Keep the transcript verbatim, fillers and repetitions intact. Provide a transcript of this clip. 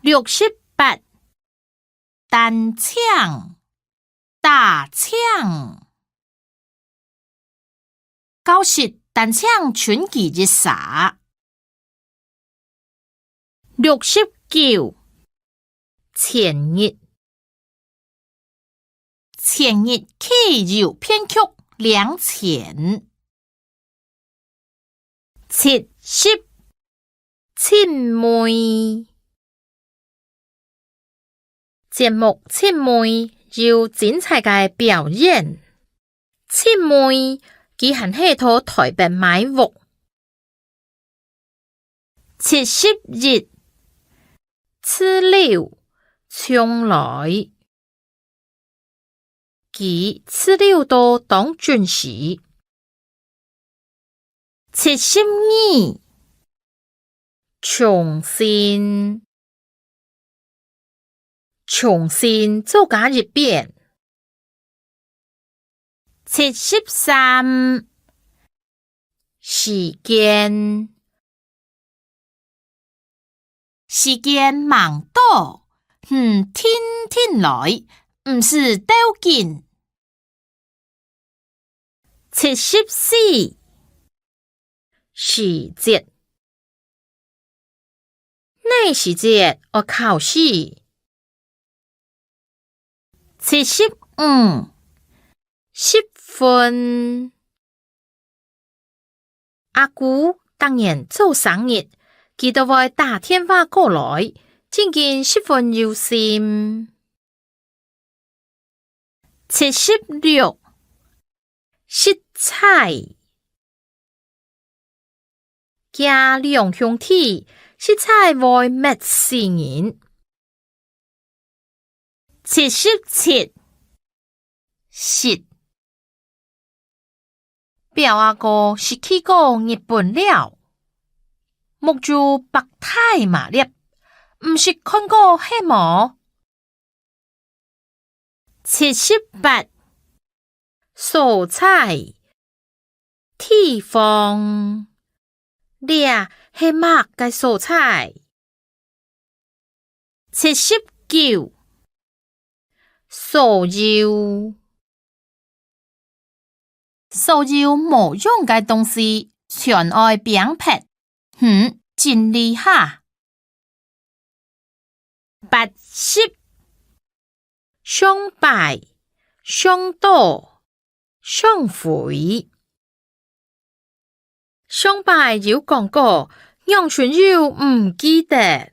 六十八，單淨，打淨。教室單淨春季一儕。六十九，前日。 前日去郵便局領錢。七十，尋味。節目尋味有精彩个表演。尋味，佢還係到臺北買屋。 七十一，自流，從來。佢自流到當準時。七十二，重新。 重新做加一遍。七十三，時間。時間吂到，你定定來，毋使鬥緊。 七十四，時節。哪時節愛考試？七十五，十分。 阿姑逐年做生日，佢都會打電話過來，正經十分有心。七十六，實在。厥兩兄弟實在會搣死人。 七十七，失。表阿哥失去過日本了。目珠擘大嫲粒，毋識看過係無？七十八，所在，地方。這係麼个所在？ 七十九，所有。所有無用个東西，全愛摒忒。嗯，真厲害。八十，上擺，上到， 上回。上擺有講過，仰脣又毋記得。